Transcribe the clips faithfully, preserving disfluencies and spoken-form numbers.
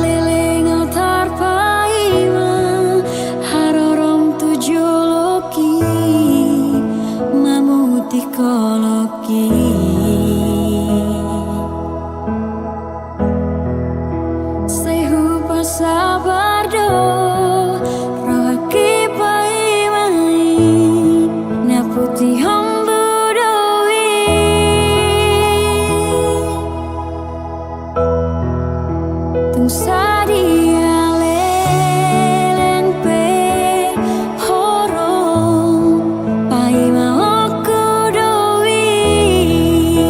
Leleng au tarpaima, harorom tu joloki, mamutihon holongki. Sai hupasabar do rohangki paima i, na putihon do i. Tung sadia leleng pe horom, paimaonku do i.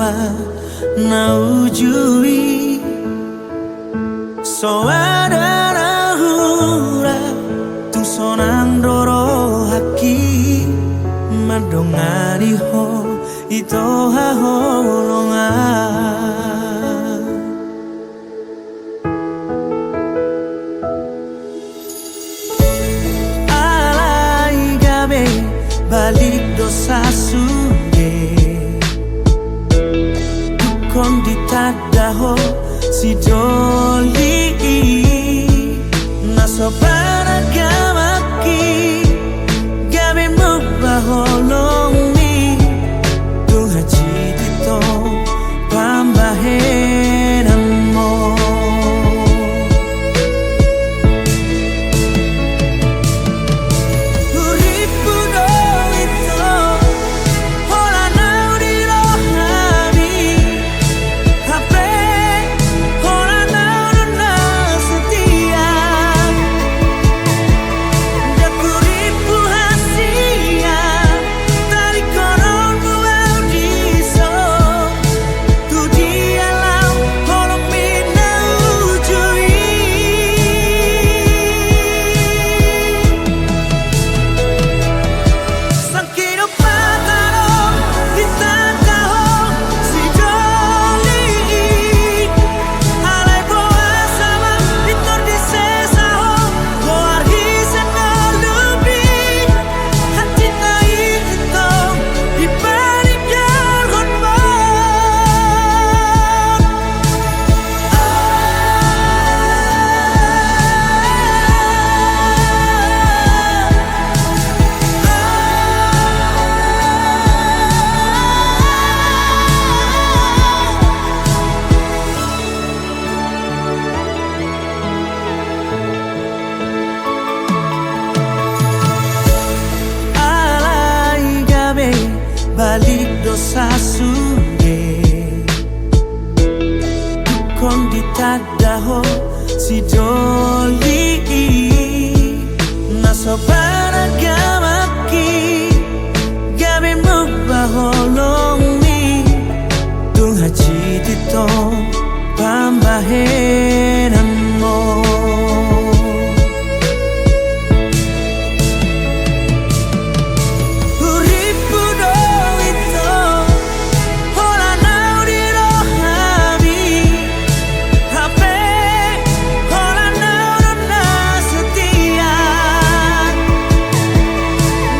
Na uju i so adong na hurang, tung sonang do rohangki mandongani ho, ito haholongan. Alai gabe balik do sasude, tung ditanda ho sidoli i, na so bana gamakki gabe muba holongmi, tung hansit ito pambahenanmu. Urippu do ito holan au di rohami, hape holan au do na setia. Ndang hurippu hasea, talingkononmu au dison. Tu dia laho holongmi na uju i. Sangkidop mata do ditanda ho sidoli i. Alai boasa ma pintor disesa ho, goar hi sian ngolumi. Hansit ito di balik jolhonmu. Alai gabe balik do sasude, tung ditanda ho sidoli i, na so bana gamakki gabe muba holongmi, tung hansit ito pambahenanmu. Urippu do ito holan au di rohami, hape holan au do na setia.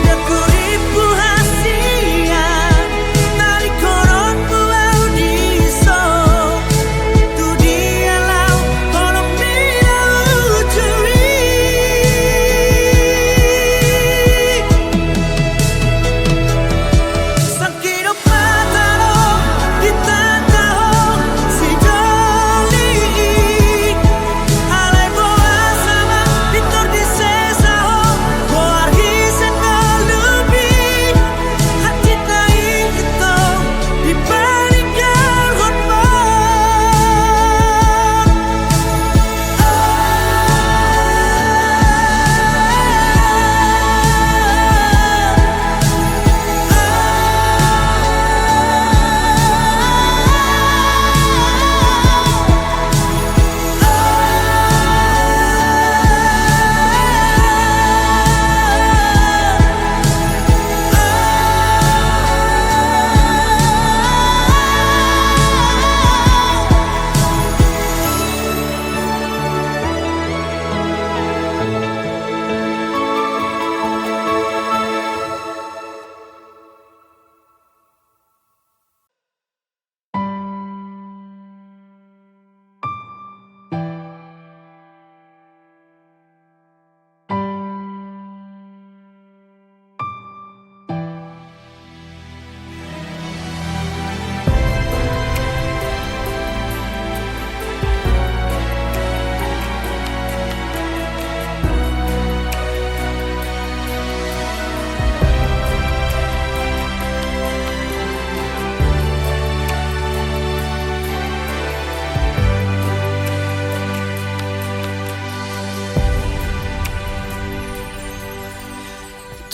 Ndang hurippu hasea, talingkononmu au dison. Tu dia laho holongmi na uju i. Sangkidop mata do ditanda ho sidoli i. Alai boasa ma pintor disesa ho, goar hi sian ngolumi. Hansit ito di balik jolhonmu.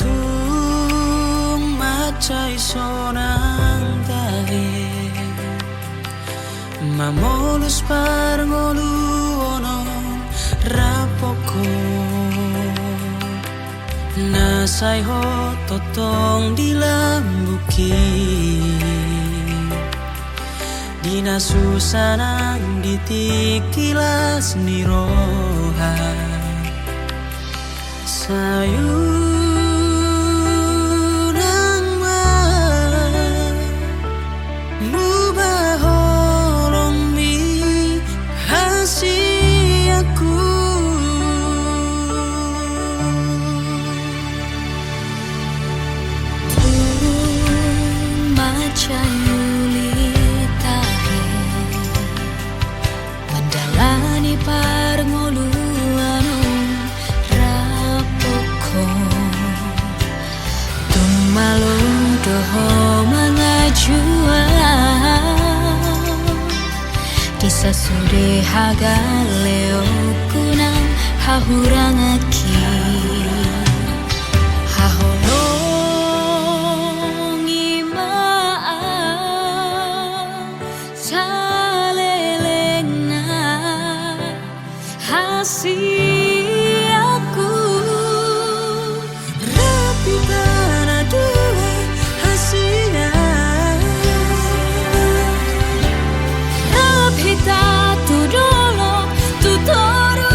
Tung mansai sonang tahe. Mamolus parngoluon on rap ho, na sai ho tongtong di lambungki, di na susa nang di tingki las ni roha. Sai unang ma muba holongmi hasianku. Tung mansai uli tahe mandalani parngoluan on rap ho. Tung malo do ho mangajual di sasude hagaleonku nang hahurangangki. Haholongi ma au salelengna hasianku. Rap hita na dua hasian, rap hita tu dolok tu toruan.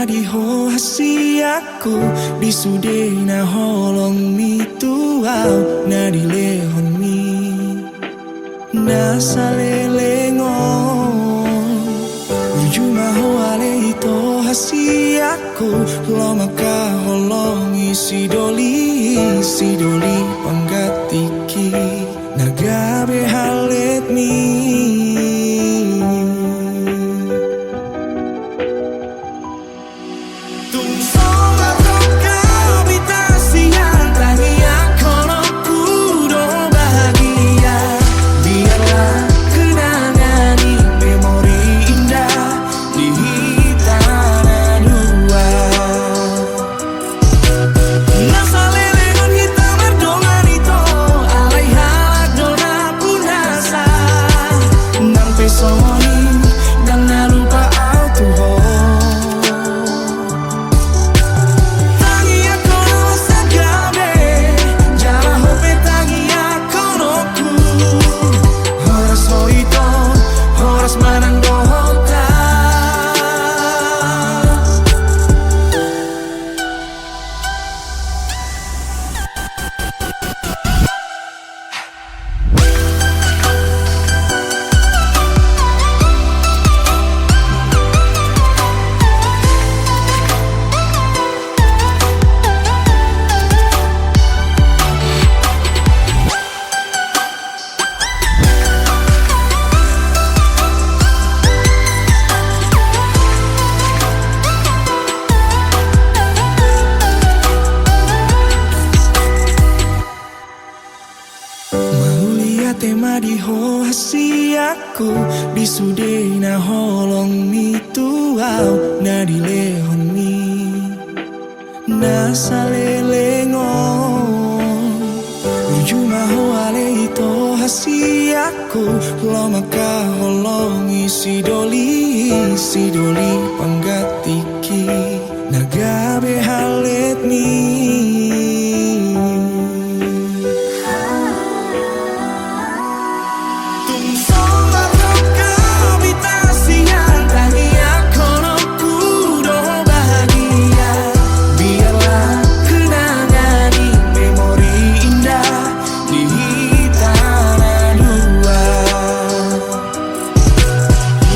Di ho hasianku, di sude na holongmi tu ahu na dilehonmi na saleleng on. Burju ma ho ale ito hasianku, lomak haholongi sidoli, sidoli panggantingki na gabe halletmi. Tung so marhongkap hita sian tangianghononku do bahagia, biarlah kenangan i memori indah di hita na dua. Na saleleng on hita mardongan ito, alai halak do na punasa. Nang pe songon i, ndang na lupa ahu tu ho. Tangiangkon ma masa gabe, jala ho pe tangiangkononku. Horas ho ito, horas manang dohot ahu. Mauliate ma di ho hasianku, di sude na holongmi tu ahu na dilehonmi na saleleng on. Burju ma ho ale ito hasianku, lomak haholongi sidoli, sidoli panggantingki na gabe halletmi. Tung so marhongkap hita sian tangianghononku do bahagia, biarlah kenangan i memori indah di hita na dua.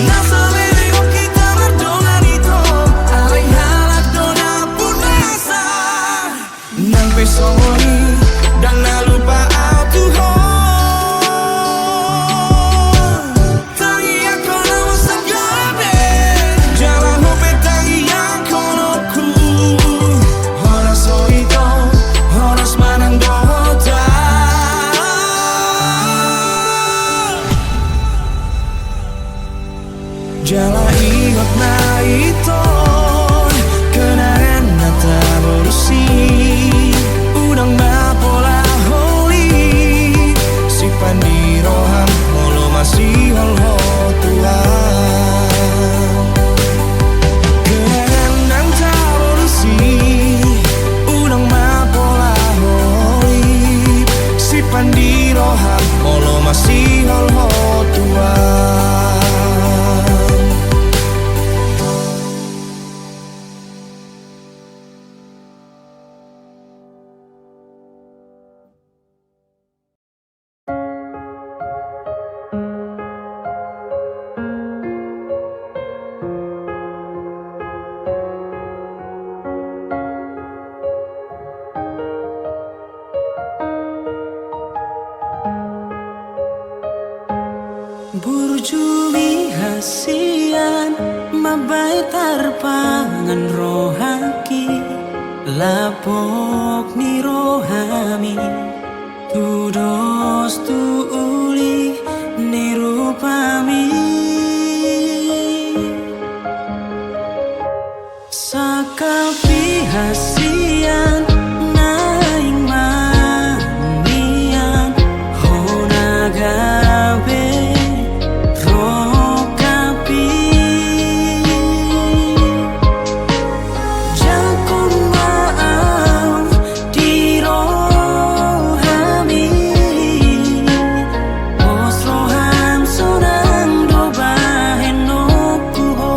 Na saleleng on hita mardongan ito, alai halak do na punasa. Nang pe songon i, ndang na lupa ahu tu ho. Tangiangkon ma masa gabe, jala ho pe tangiangkononku. Horas ho ito, horas manang dohot ahu. Jala ingot ma ito, kenangan na tabo tusi. Unang ma pola holip, simpan di roham molo masihol ho tu ahu. Kenangan na tabo tusi, unang ma pola holip, simpan di roham molo masihol ho tu ahu. Burju mi hasian, mambahen tarpangan rohangki, lapok ni rohami, tudos tu uli ni rupami. Sangkap i hasian, naeng ma nian hona gabe rongkap i. Jangkon ma au di rohami, pos roham sonang do bahenonku ho.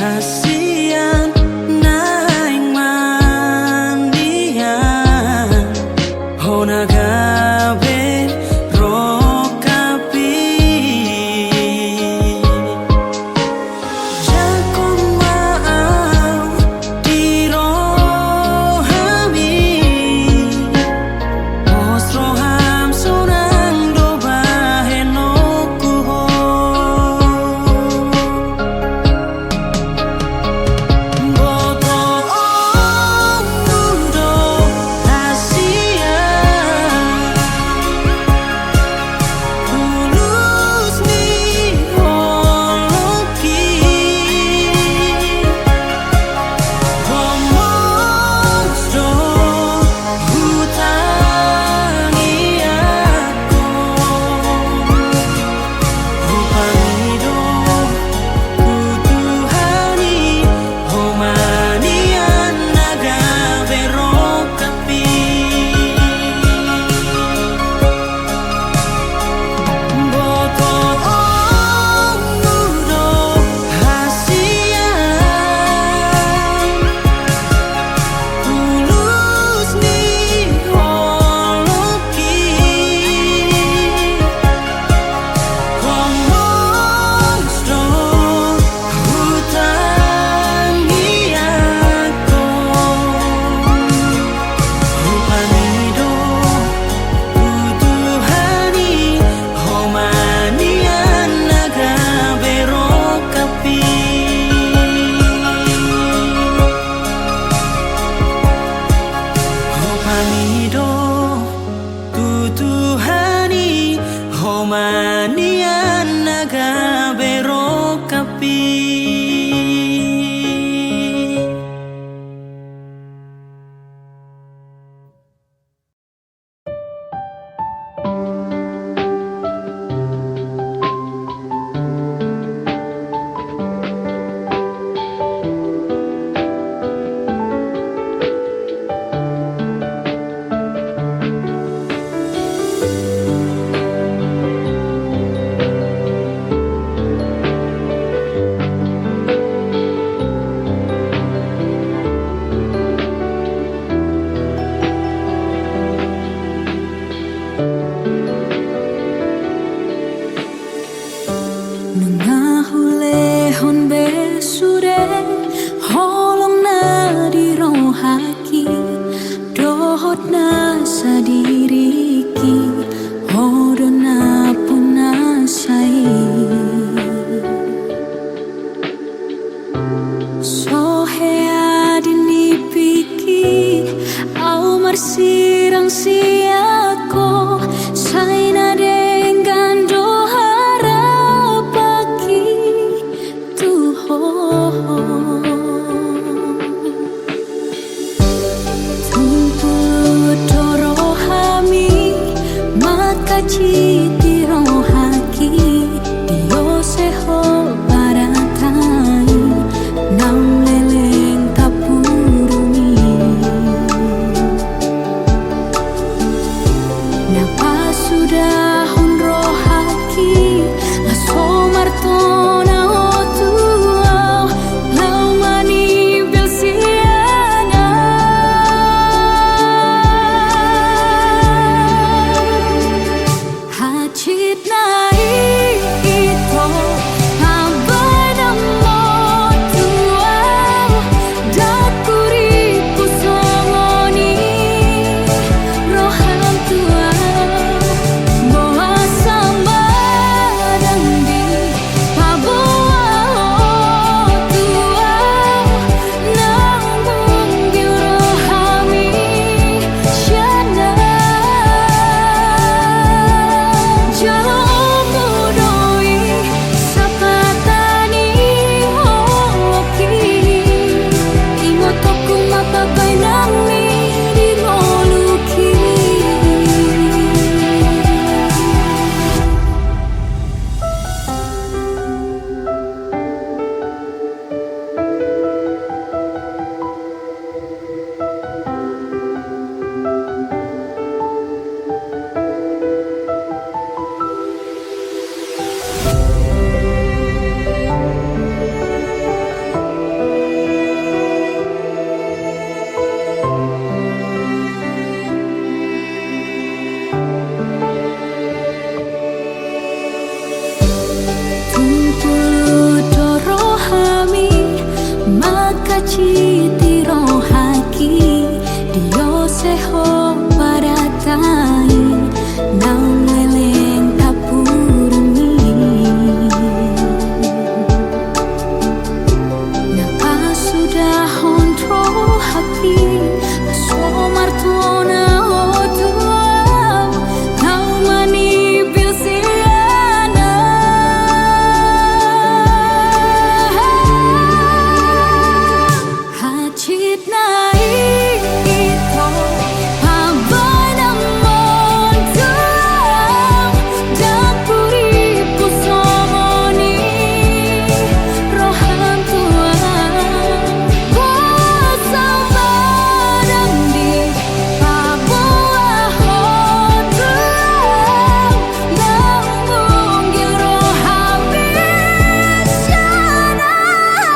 Hasian naeng mandian, ho na gabe rongkap i. Jangkon ma au di rohami, pos roham sonang do bahenonku ho. Botoonmu do hasian, tulus ni holongki. Gomos do hutangiangkon. Hupamido tu Tuhan i, ho ma nian na gabe rongkap i. Botoonmu do hasian, tulus ni holongki. Gomos do hutangiangkon. Hupamido tu Tuhan i, ho ma nian na gabe rongkap i. Hupamido tu Tuhan i, ho ma nian na gabe rongkap i. Nunga hulehon be sude holong na di rohaki, dohot nasa diriki, ho do nampuna sai. So hea di nipingki au marsirang sian ho, sai na denggan do harapanki tu ho. Tung pulut do rohami, mangkaji di rohaki, di ose ho baratai, naung leleng tapudungi. Na pasudahon rohaki, nga so martona ho tu au, laho manimbil sian au. Hansit na i Siti rohangki, diosehon padatai naung leleng tapurung i. Na pasudahon rohangki, so martua na ho Tuhan, naung manimbil sian ahu. Hansit na i ito, pambahenanmon Tuhan, ndang huripu songon i roham Tuhan. Boasa ma ndang dipaboa ho Tuhan, naung manggil roham sian ahu.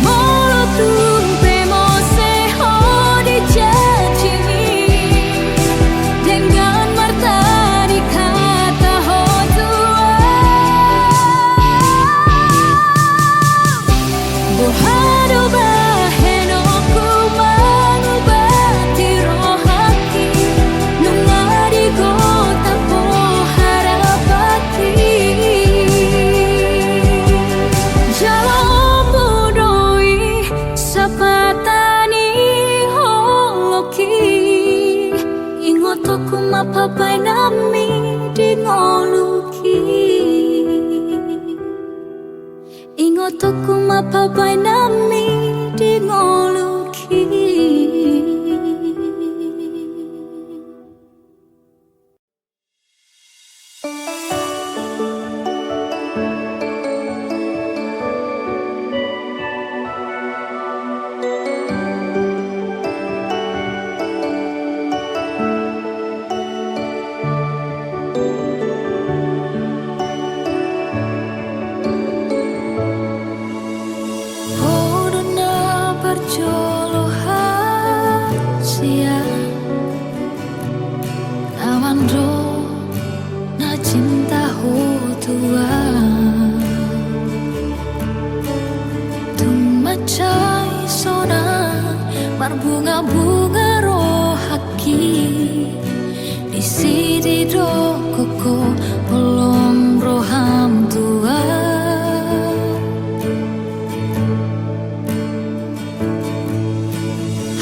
Molo tung pe mose ho di janjim i, denggan martadi hata ho Tuhan. Boha do bahenonku mangubati rohangki, nunga digotak ho harapanki. Jaloonmu do i sapata ni holongki, ingotonku ma pambahenanmi di ngolungki. Ingotonku ma pambahenanmi di ngolungki. Ho do na parjolo hasian, na mandok na cinta ho Tuhan. Tung mansai sonang marbungabunga rohangki, disi didok ho holong roham Tuhan.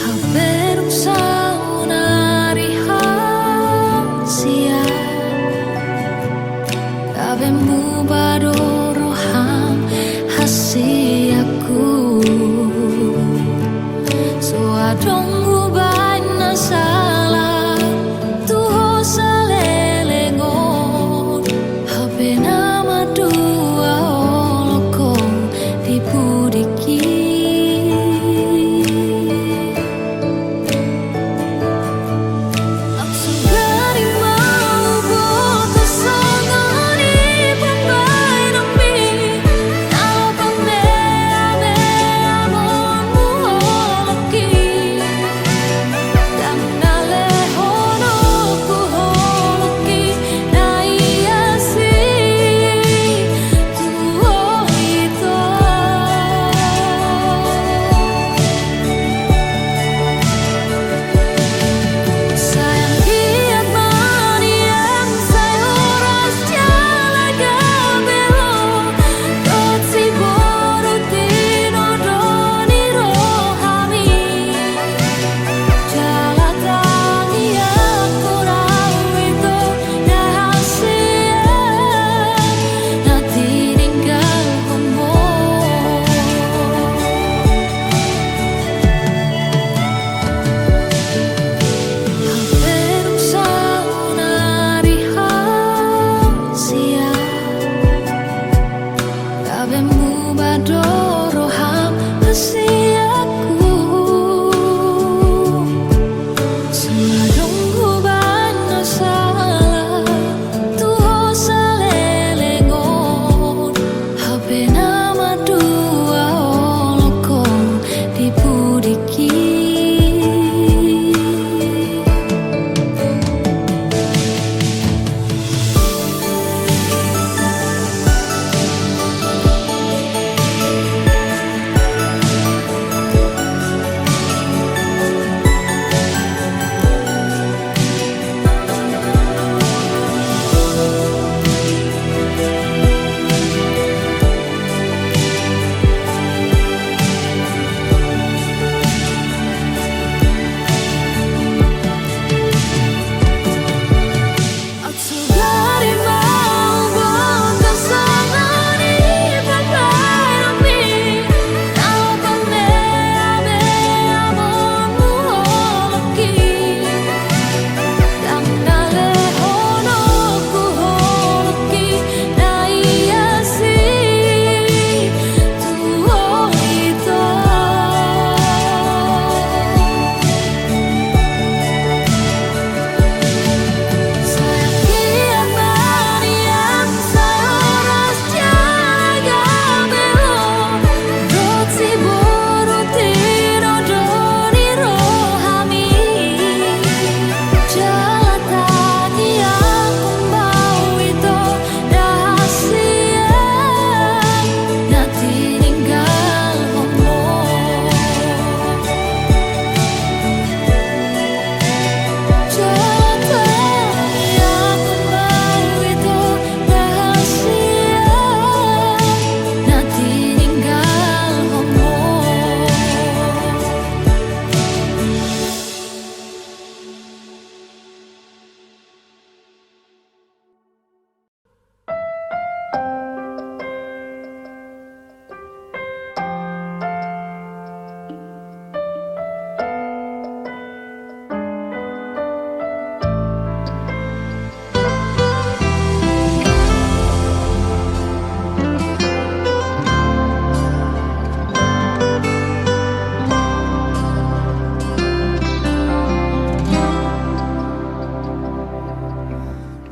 Hape dung saonari hasian, gabe muba do roham hasianku. So adong hubaen na sala tu ho saleleng.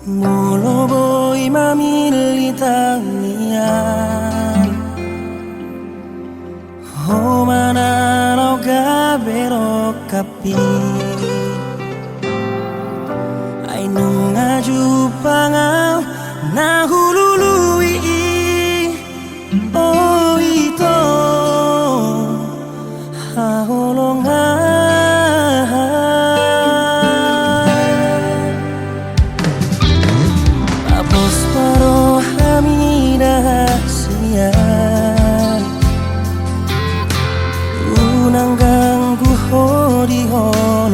Molo boi mamillit tangiang, ho ma na laho gabe rongkap i. Ai nunga jumpang au na hulului i. O ito, haholongan. Pos ma roham i da sian, unang ganggu ho di holong.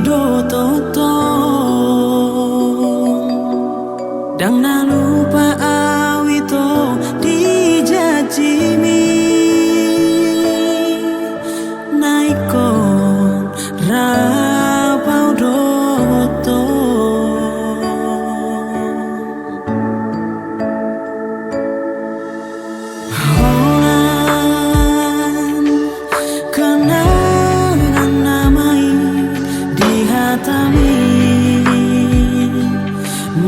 do toto. Ndang na lupa au ito di janjimi, na ingkon rap au do toto. Holan kenangan nama i di hatami,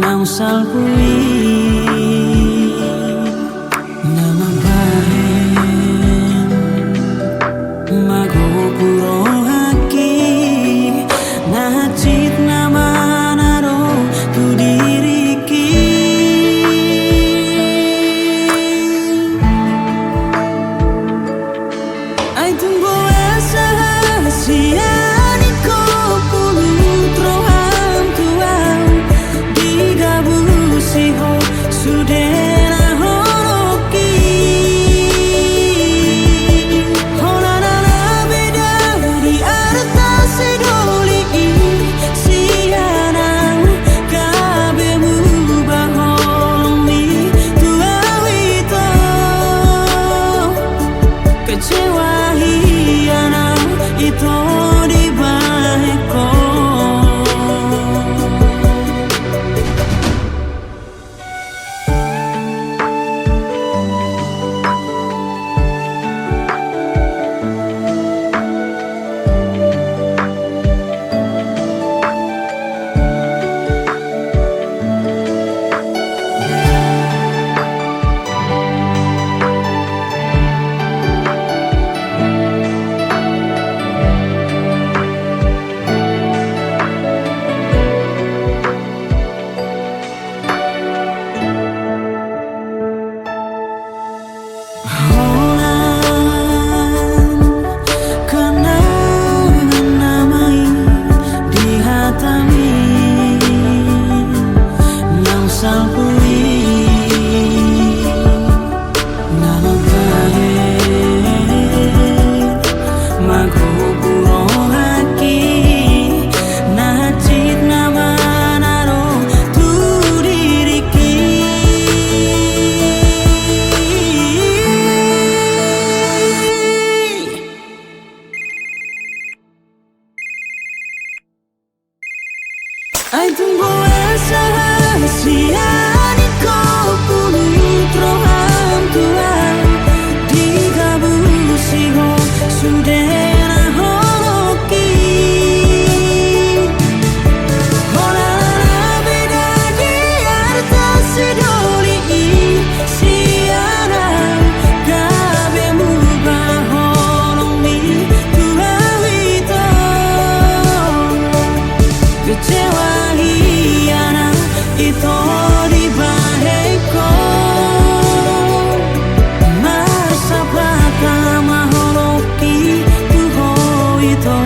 naung salpu i na mambahen, magopu rohangki, na hansit nama na ro tu diringki. Ai tung boasa hasian ingkon pulut roham tu au, digabusi ho sude na holongki. Holan na beda di arta sidoli i, sian au gabe muba holongmi tu au ito. Kecewa hian au ito dibahen ho. Holan kenangan nama i di hatami, naung salpu i na mambahen, magopu rohangki, na hansit nama na ro tu diringki. Ai tung boasa hasian ingkon pulut roham tu au, digabusi ho sude na holongki. Holan na beda di arta sidoli i, sian au gabe muba holongmi tu au ito. Kecewa hian au ito dibahen ho. Marsapat ma holongki tu ho ito.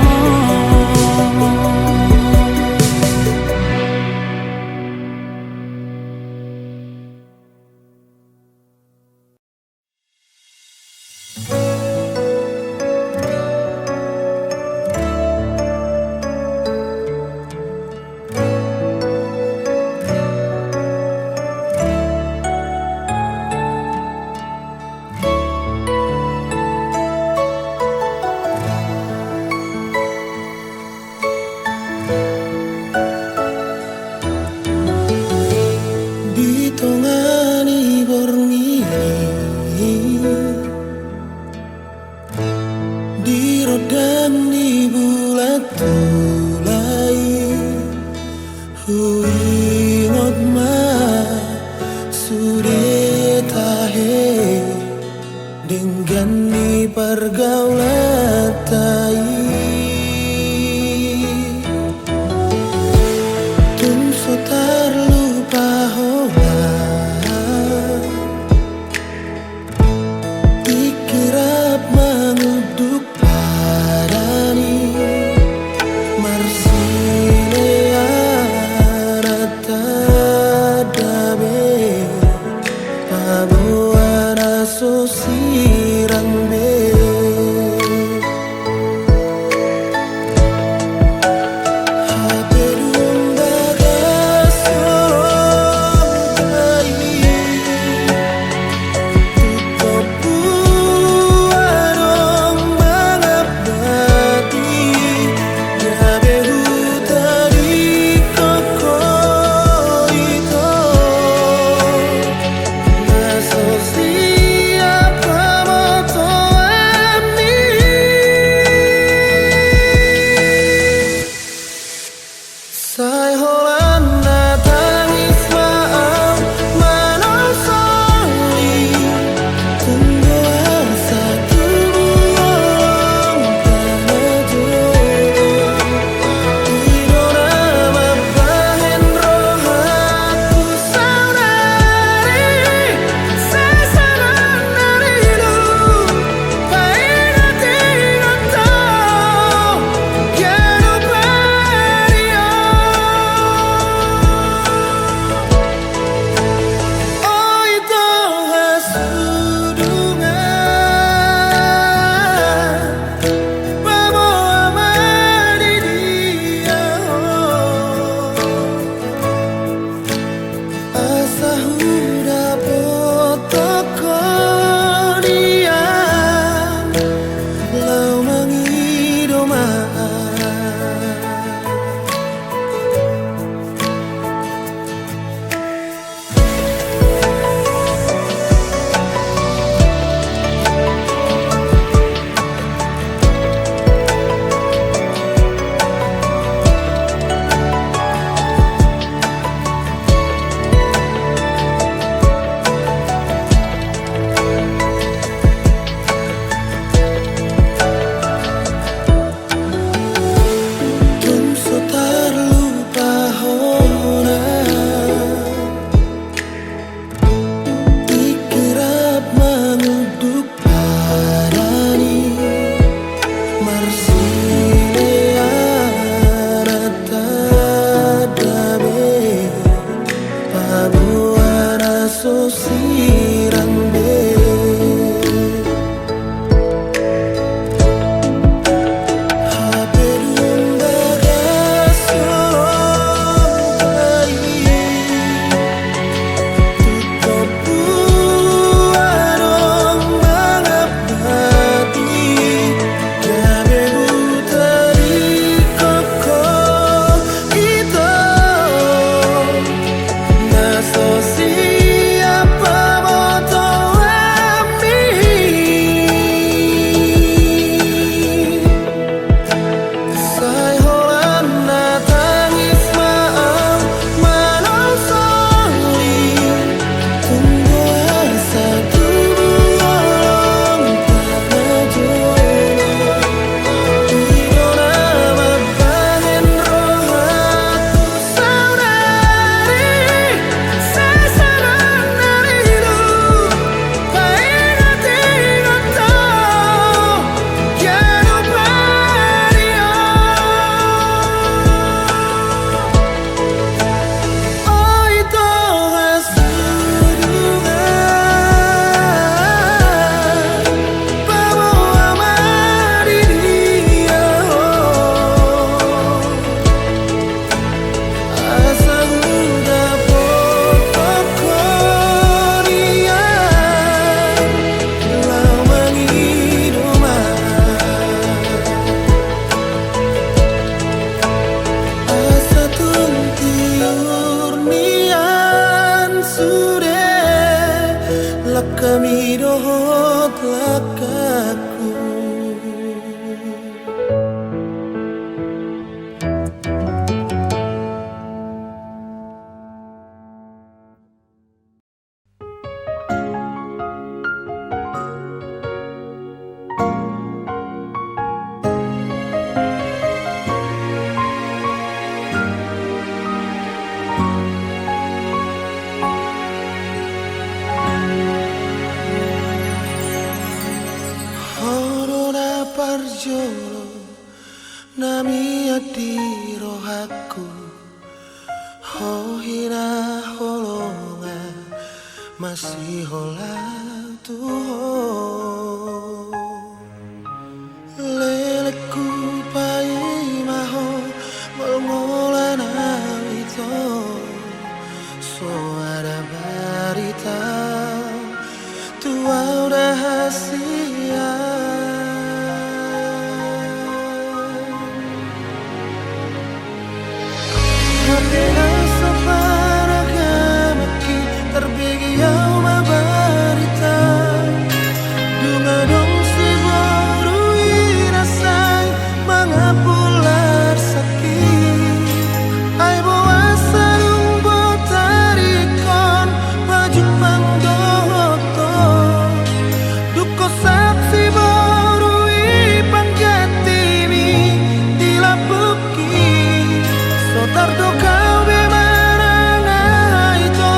Di tonga ni borngin i, di rondang ni bulan tulai, huingot ma sude tahe denggan ni pargaulanta i. Tung so tarlupa holan tingki rap mangunduk badan i. Sai holan na tangis ma au manang soli, tung do asa tubu holong tano jolo. I do na mambahen rohangku saudari, sai saudari do. Paingot-ingot ho, ganup ari on. Oi, ito hasudungan, paboa ma di dia ho. Asa hudapothon ho nian, laho mangido ma. Asa tung tiur nian sude langkami dohot langkaku. Ho do na parjolo na mian di rohangku, ho hinaholongan masihola tu ho. Lelengku paima ho, molmolan au ito, so ada barita tu au rahasia. Hape na so paragamaki, tarbege au ma barita. Dung adong siboru i na sai mangapul arsaki, ai boasa dung botari on pajumpang dohot ho. Dung ho saksi boru i pangganti mi di lambungki, so tardok au be manang aha ito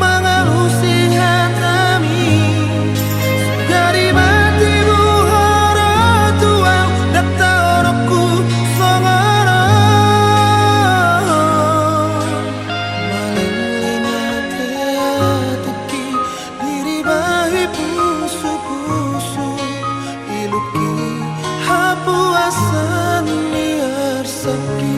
mangalusi hatami. Sugari mati buhoro tu au, dang taononku songon on. Malele ma ate-ateki, diribahi pusu-pusu, iluki hapuasan ni arsaki.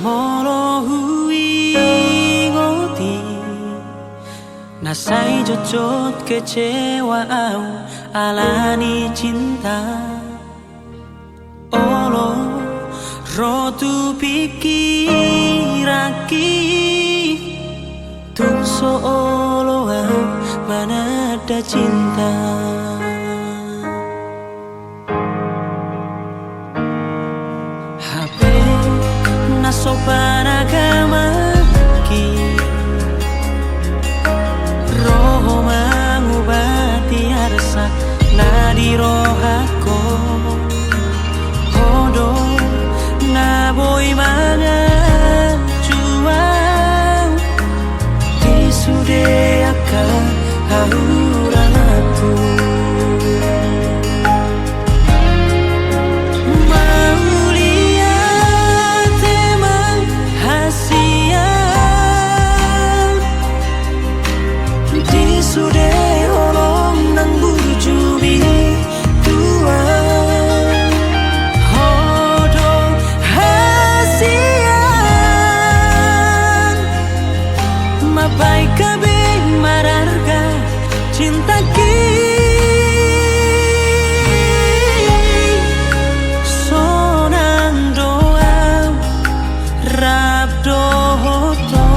Molo huingot i, na sai jotjot kecewa au ala ni cinta. Olo ro tu pikiranki, tung so oloan mananda cinta. Hape na so panagamanki, ro ho mangubati arsak na di rohangku. Ho do na boi manganju au di sude angka hahurangku. Mauliate ma hasian di sude holong nang burju i, Tuhan. Ho do hasian, mambahen gabe mararga cintangki. Sonang do au rap dohot ho,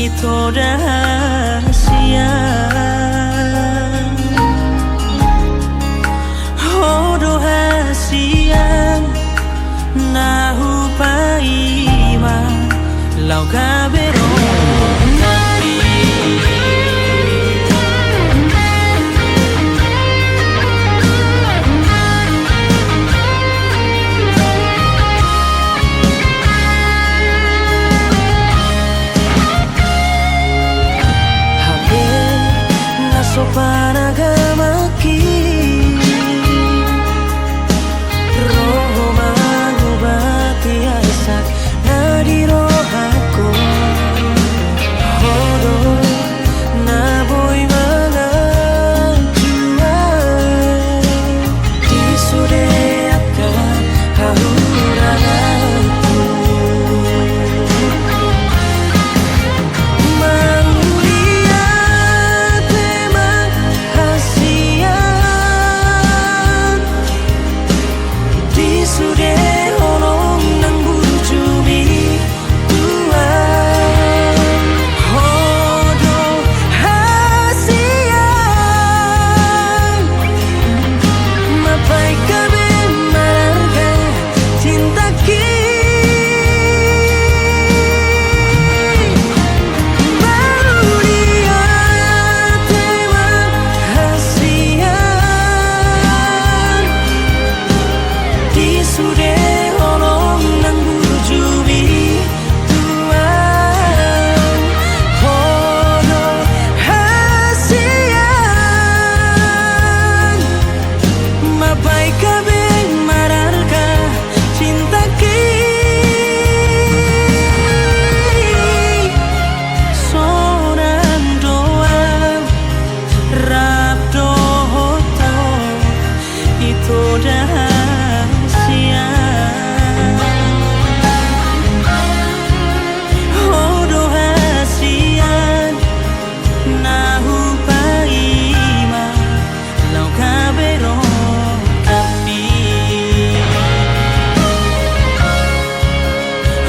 ito da hasian. Ho do hasian na hupaima laho gabe ro nami. Hape na so panagamanki, ro ho mangubati arsak na di rohangku. Ho do na boi manganju au di sude angka hahurangku. Mauliate ma hasian di sude holong nang burju i, Tuhan. Ho do hasian, mambahen gabe mararga cintangki. Mauliate ma hasian di sude holong nang burju i, Tuhan. Ho do hasian, mambahen gabe mararga cintangki. Sonang do au rap dohot ho, ito da hasian. Ho do hasian na hupaima laho gabe ro nami.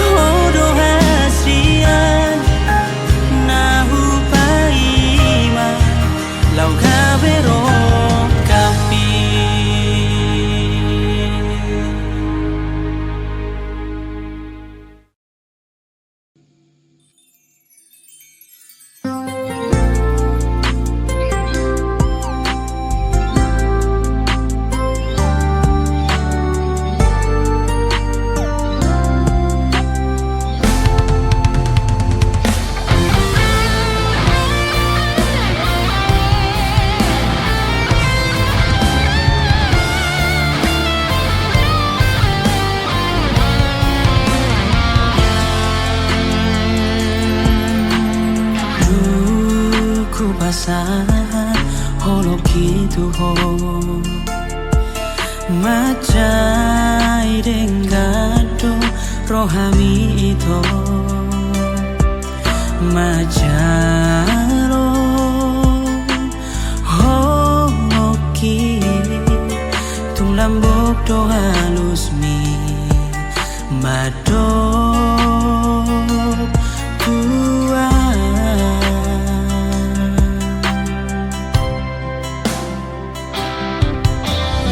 Ho do hasian na hupaima laho gabe ro nami. Nunga hupasahat holongki tu ho, mansai denggan Hami ito manjalo hoki, tung lambok do alusmi mandok Tuhan.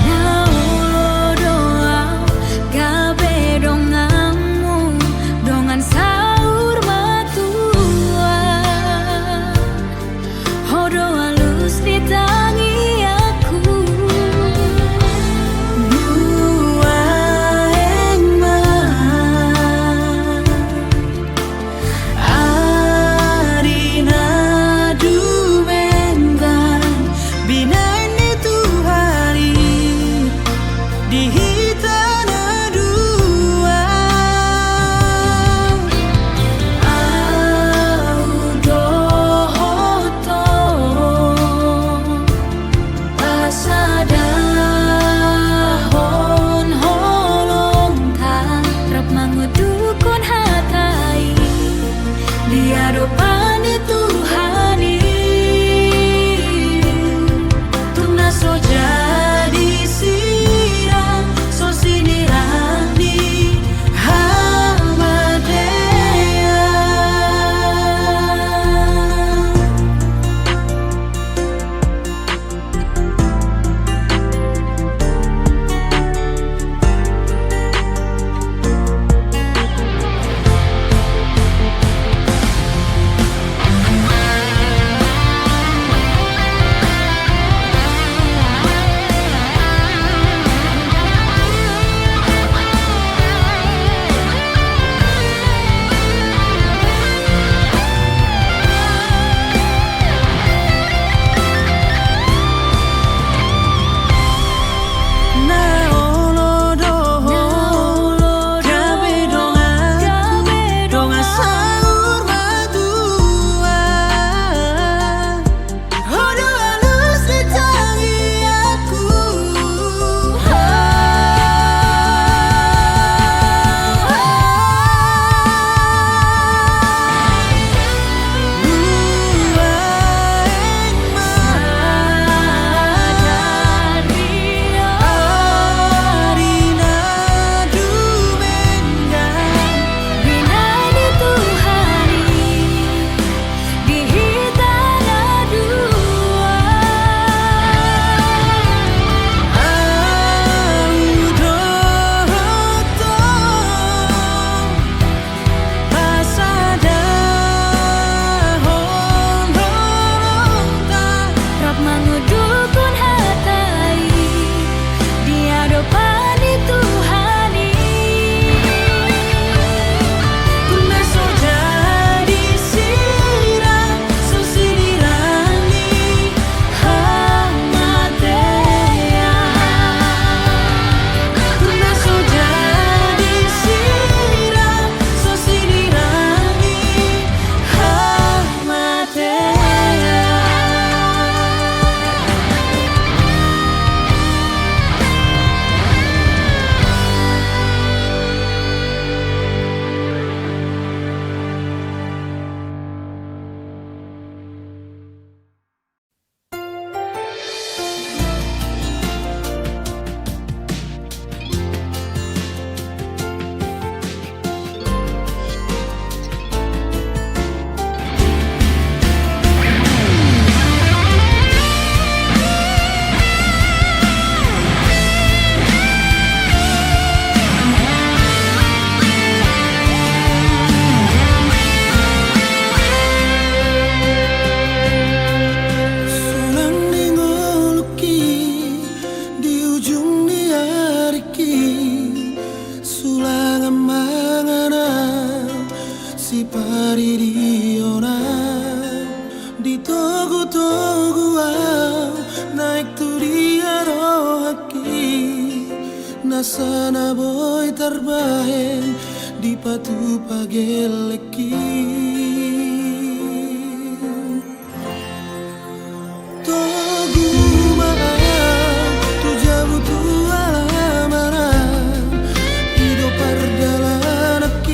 Na olo do au gabe donganmu, dongan saur matua. Ho do alus ni tangiangku. Nuaeng ma ari na dumenggan, binahen ni Tuhan i di hita na dua. Au dohot ho pasadahon holongta, rap mangudukhon hata i di adopan ni Tuhan i. Tung na so jadi sirang, so sinirang ni hamatean. Na olo do ho gabe donganku, dongan saur matua. Ho do alus ni tangiangku. Nuaeng ma ari na dumenggan, binahen ni Tuhan i di hita na dua. Au dohot ho pasadahon holongta, rap mangudukhon hata i di adopan ni Tuhan i. Tung na so jadi sirang, so sinirang ni hamatean. Tung na so jadi sirang, so sinirang ni hamatean. Sulang ni ngolungki di ujung ni ariki, sulang amang, anang, siparidion au. Ditogutogu au naeng tu dia rohangki, nasa na boi tarbahen dipatupa gellengki. Togu ma au tu jabu tu alaman, i do pardalananki.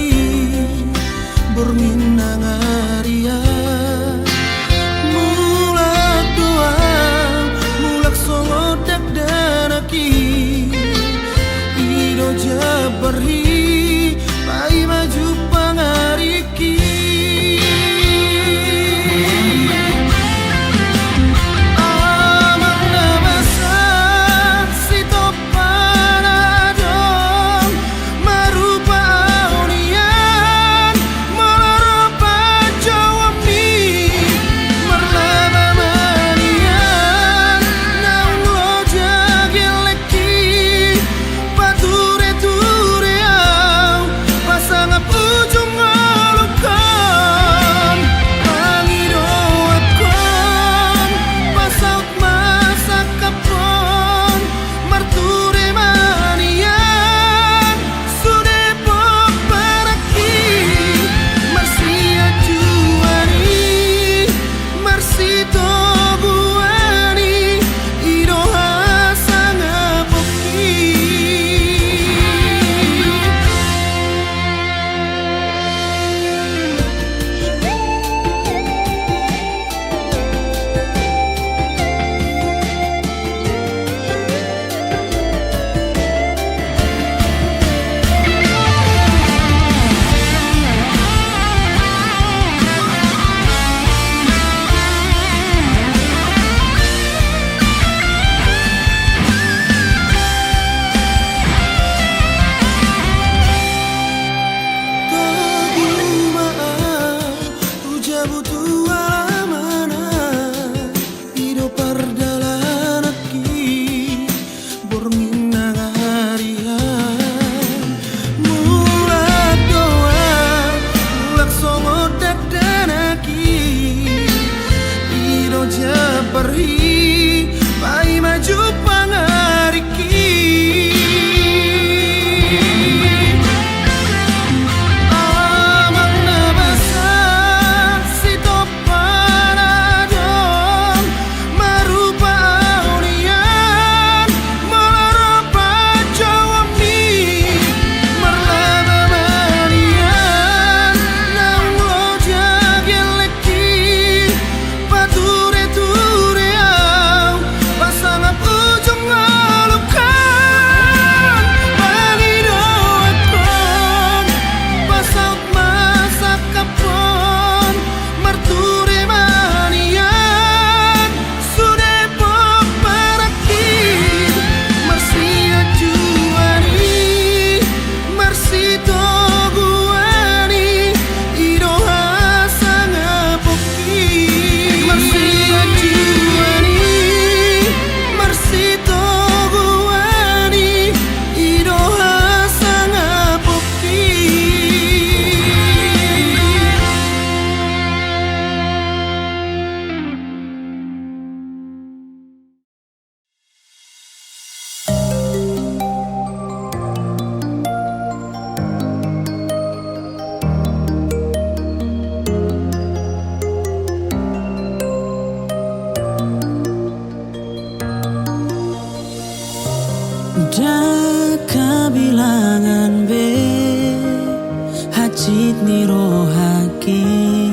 Sit ni rohangki.